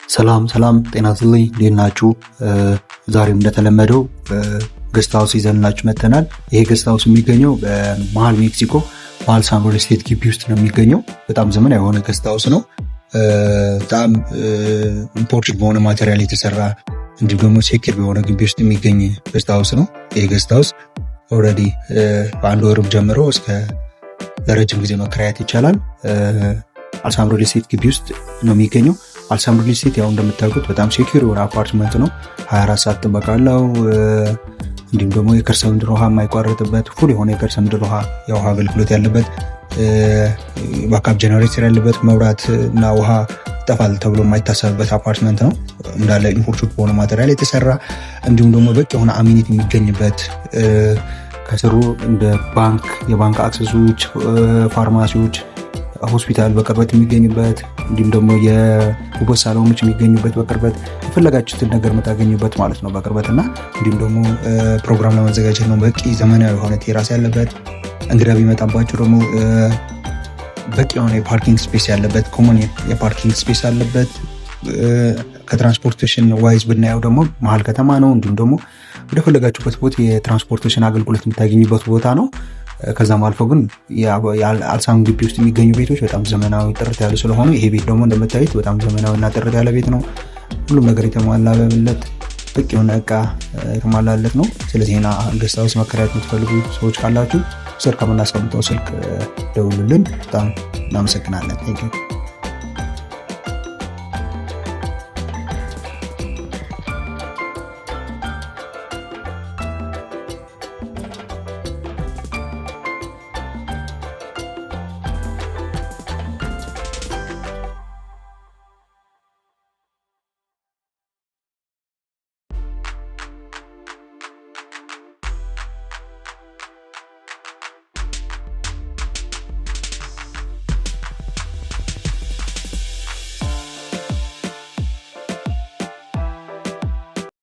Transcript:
ሰላም ሰላም፣ ጤና ይስጥልኝ፣ እንዴት ናችሁ? ዛሬም እንደተለመደው guest house ይዘንላችሁ መጥተናል። ይሄ guest house የሚገኘው በመሀል ሜክሲኮ በአልሳም ሪል ስቴት ግቢ ውስጥ ነው የሚገኘው። በጣም ዘመናዊ የሆነ guest house ነው። በጣም imported በሆነ material የተሰራ እንዲሁም ደግሞ secure በሆነ ግቢ ውስጥ የሚገኝ guest house ነው። ይሄ guest house already በአንድ ወርም ጀምሮ እስከ ለረጅም ጊዜ መከራየት ይቻላል። አልሳም ሪል ስቴት ግቢ ውስጥ ነው የሚገኘው። አልሳም ሪል ስቴት ያው እንደምታውቁት በጣም secure የሆነ አፓርትመንት ነው። 24 ሰዓት ጥበቃ አለው። እንዲሁም ደግሞ የከርሰ ምድር ውሃ የማይቋረጥበት full የሆነ የከርሰ ምድር ውሃ የውሃ አገልግሎት ያለበት፣ backup generator ያለበት፣ መብራት እና ውሃ ይጠፋል ተብሎ የማይታሰብበት አፓርትመንት ነው። እንዳለ imported በሆነ material የተሰራ እንዲሁም ደግሞ በቂ የሆነ amenity የሚገኝበት፣ ከስሩ እንደ ባንክ፣ የባንክ access ኦች፣ ፋርማሲዎች፣ ሆስፒታል በቅርበት የሚገኝበት፣ እንዲሁም ደግሞ የውበት ሳሎኖች የሚገኙበት፣ በቅርበት የፈለጋችሁትን ነገር የምታገኙበት ማለት ነው በቅርበት። እና እንዲሁም ደግሞ ፕሮግራም ለማዘጋጀት ነው በቂ ዘመናዊ የሆነ terrace ያለበት፣ እንግዳ ቢመጣባችሁ ደግሞ በቂ የሆነ የ parking space ያለበት፣ common የ parking space አለበት። ከ transportation wise ብናየው ደግሞ መሀል ከተማ ነው። እንዲሁም ደግሞ ወደፈለጋችሁበት ቦታ የ transportation አገልግሎት የምታገኙበት ቦታ ነው። ከዛም አልፎ ግን የአልሳም ግቢ ውስጥ የሚገኙ ቤቶች በጣም ዘመናዊ ጥርት ያሉ ስለሆኑ ይሄ ቤት ደግሞ እንደምታዩት በጣም ዘመናዊ እና ጥርት ያለ ቤት ነው። ሁሉም ነገር የተሟላለት፣ በቂ የሆነ እቃ የተሟላለት ነው። ስለዚህ ይህን guest house መከራየት የምትፈልጉ ሰዎች ካላችሁ ስር ከምናስቀምጠው ስልክ ደውሉልን። በጣም እናመሰግናለን። Thank you.